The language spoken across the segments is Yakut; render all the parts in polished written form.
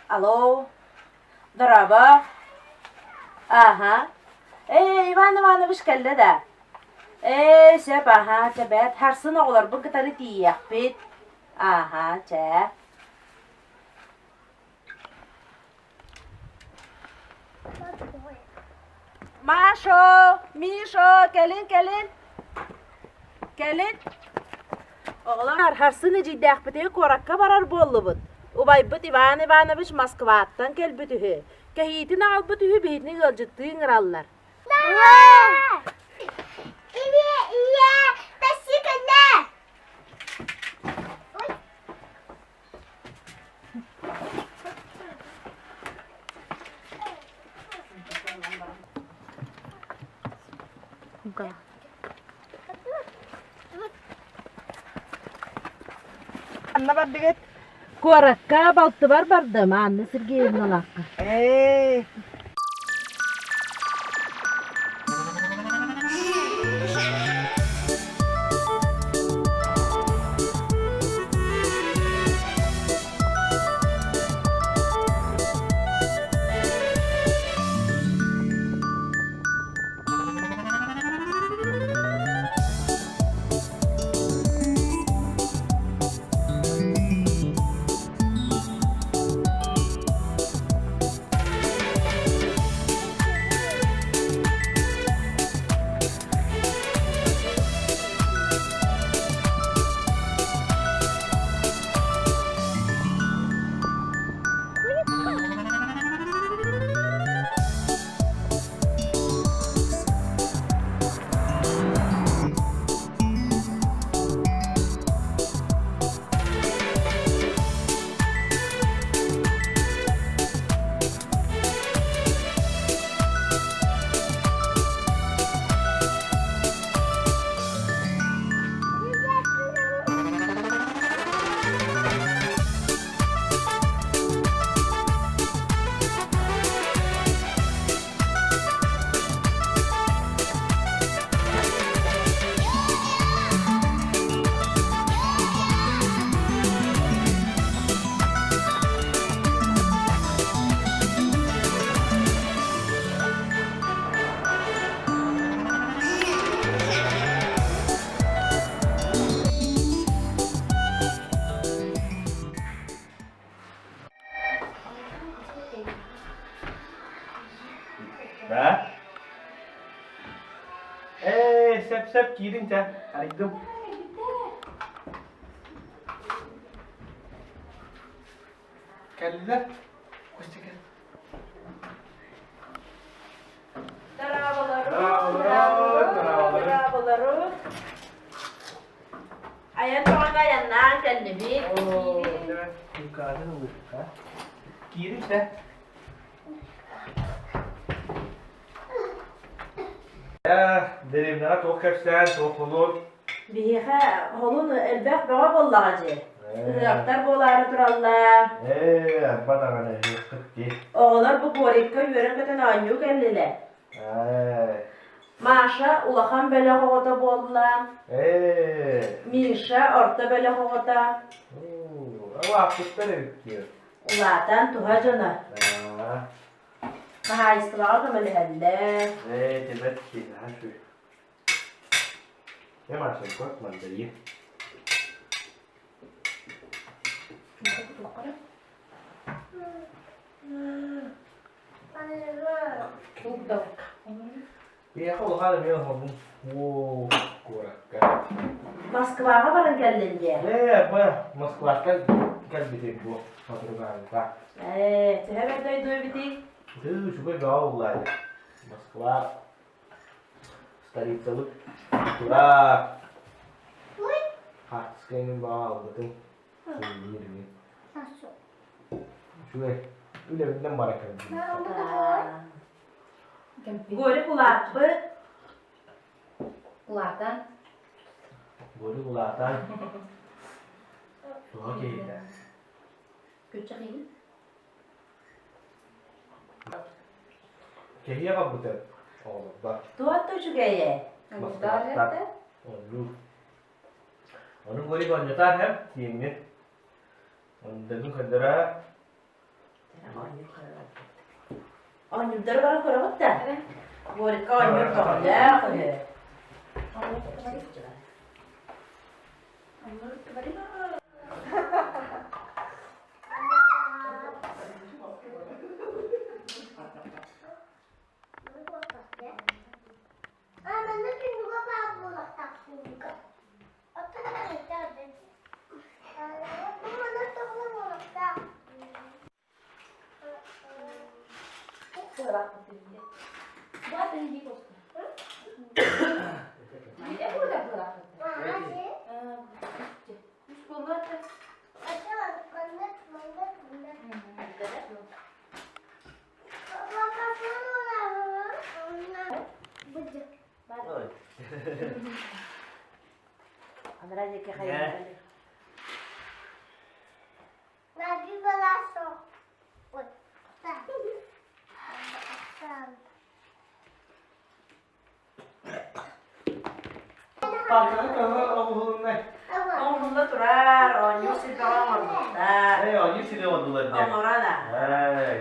Алло, дорообо. Ааһа. Ээ, Иван Иванович кэллэ да? Ээ, сөп, аһаа, чэ бэрт. Харсын оҕолорбун кытары тиийиэхпит. Ааһа, чэ. Машо, Мишо, кэлин, кэлин. Кэлин. Оҕолор, харсын эдьиийдээхпитигэр куоракка барар буоллубут. Убайбыт Иван Иванович Москваттан кэлбит үһү. Кэһиитин аҕалбыт үһү биһитини ыалдьыттыы ыҥыраллар. Ийэ, ийэ, такси кэллэ! Анна бардыгыт? Куоракка балтыбар бардым, Анна Сергеевналаахха. Ээ, Да? Ээ, сөп-сөп киириҥ чэ, арыйдым. Кэллэ. Костя кэл. Дорооболору, дорооболору. Айан тоҕо айаннаан кэллибит. Оо, дьэ, Лукаатын ылыахха. Киириҥ чэ. Дэриэбинэҕэ туох кэпсээн, туох холуон? Биһиэхэ холун элбэх бөҕө буоллаҕа дьэ. Ыһыахтар буолаары тураллар. Ээ, арба даҕаны ыһыаххыт дии. Оҕолор бу Борикка үөрэн-көтөн оонньуу кэллилэр. Ээ. Маша улахан бөлөх оҕото буолла. Ээ. Миша орто бөлөх оҕото. Улааппыттар эбит дии. Улаатан туһа дьоно. Аа. Хаһаайыстыбаҕа көмөлөһөллөр. Ээ, тебет киһи, аха шү. Я Машенька, мандарин. Биһиэхэ улахан эмиэ оһолун уо куоракка. Москваҕа баран кэллин диэ. Ээ, ба Москваттан кэлбитим бу соторутааҕыта. Ээ, төһө бэрт дойду эбитий? Ды үчүгэй бөҕө буллаайы. Москва столицабыт тура хаартыска эҥин бөҕө албытым. Сувенир эҥин. Үчүгэй. Үлэбинэн бара кэлбитим. Горик улааппыт. Улаатан. Горик улаатан. Туһа киһитэ. Күччэх иһин. Кэһиэ барбыта оҕолорбор. Туох да үчүгэйэ. Москваттан. Оннук. Ону Горик оонньотаар һэм тииҥҥин. Оннугун көрдөрөө. Оонньуурдары баран көрөҕүт да? Горикка оонньуур көҕүлээх үһү. Анараа диэки хайа Парканы көһө оҕуһулуннай. Оҥоһулла турар, оонньуур сирдэҕэ оҥорбуттар. Эй, оонньуур сири оҥордулар дии. Оҥорон а. Эй,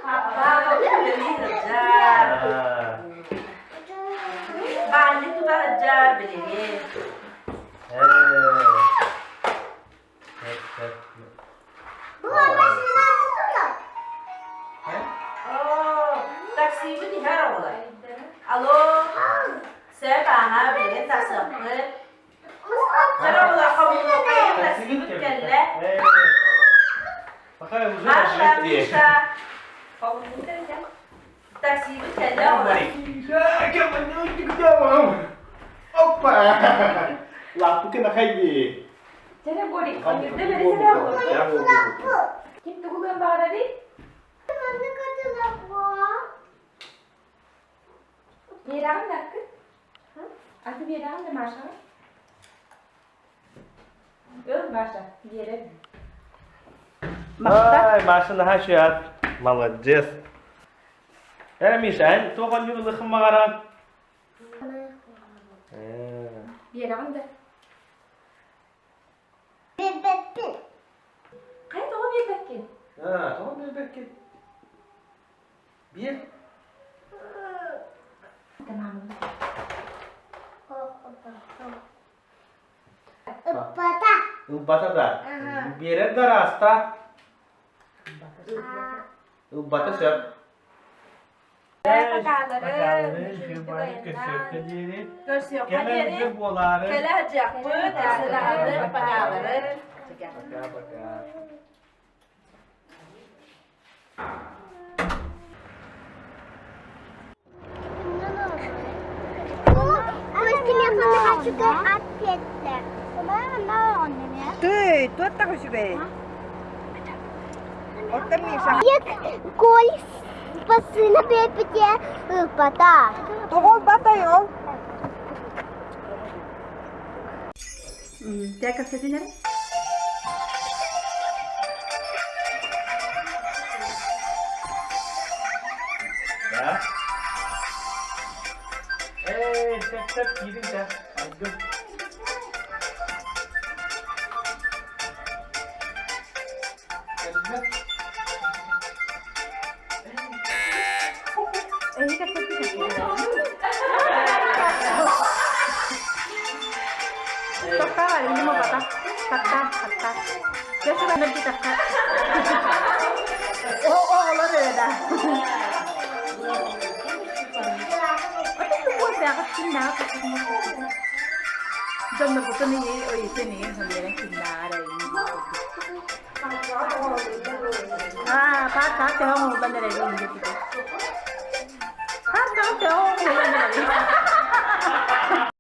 Папа үлэлии сылдьар. Баанньык тута сылдьар билигин. Оо, таксибыт иһэр оҕолор. Алло, сөп ааһа билигин тахсыахпыт. Чара оҕолор хомунуоххайын таксибыт кэллэ. Маша, Миша. Таксибыт кэллэ оҕолор. Опа! Лаппыкы нахайди. Чэрэ Борик, онньурда бэрисэрэ Ким тугулуон баҕарарый? Биэрэҕин да аккын? Аты биэрэҕин да Машаҕа? Ыл, Маша, биэрэр. Ай, Маша наһаа үчүгэй. Молодец. Э, Миша, эн туох оонньуур ылыххын баҕаран? Биэрэҕин да? Биэрбэппин. Хайа тоҕо биэрбэккин? Аа, тоҕо биэрбэккин? Биэр. Ыппата. Ылбата да. Биэрэр да араста. Ылбата сөп. Көрсүөххэ диэри. Кэлэ сылдьыахпыт, эсэлаары, пакаалары. Пока-пока. Ты, туох так үчүгэй? Оттон Миша. Коль посына пепете ыппата. Тоҕо ылбатай ол? Тэ кэпсэтин эрэ. Да? Эй, сөп сөп киирин да. Айгым. Кэллэ. Эһи кэпсэппит. бар, или бата. Хатта, хатта. Кэши бар, мэлги тахха. О, оҕолор эрэ. Дьоннорбутун ыйытын иһин хөлүөрэн күннээҕэр Аа, паа, паа, төһө оҥоһуллан эрэр инди.